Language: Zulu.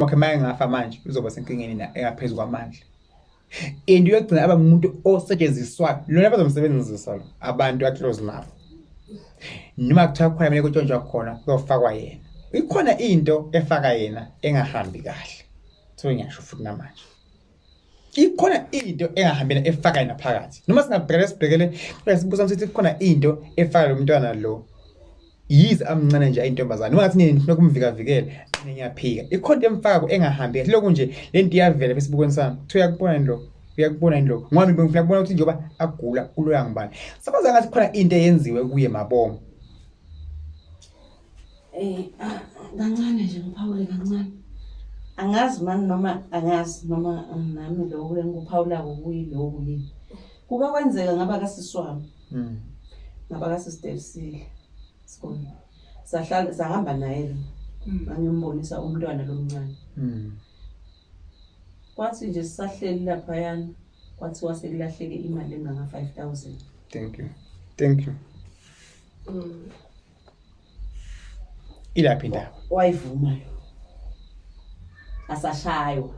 Wakhe uma engafa manje uzoba senkingeni na engaphezu kwamandla. And uyogcina aba ngumuntu osetshenziswa lona abazomsebenzisa lo abantu aclose nabo. Noma kuthiwa khona kumele kutshontshwa khona kuyofakwa yena. Ikhona into efaka yena engahambi kahle. So ngiyasho futhi namanje. Ikhona into engahambi na efaka yena phakathi. Noma singabhekele sibhekele sibuza sithi kukhona into efaka lo mntwana lo. Yize amncane nje ayintombazane. Noma ngathi nini nifuna ukumvikavikela, mina ngiyaphika. Ikhona into emfaka engahambi kahle. Lokhu nje le nto iyavela esibukweni sami. Kuthiwa uyakubona yini lokho? Uyakubona yini lokho? Ngoba mina ngifuna kubona ukuthi njengoba agula uloya ngubani. Sabaza ngathi khona into eyenziwe kuye mabomu. Eh kancane nje ngiphawule kancane. Angazi mani noma angazi noma nami lokhu engikuphawulako kuyiloku yini. Kuke kwenzeka ngaba kasisi wami. Ngaba kasisi Sile. Sikole. Sahlala sahamba naye lo. Ngangimbonisa umntwana lomncane. Kwathi nje sisahleli laphayana kwathiwa sekulahleke imali enganga 5000. Thank you. Thank you. Ilaphi indaba? Wayivuma yo. Asashaywa.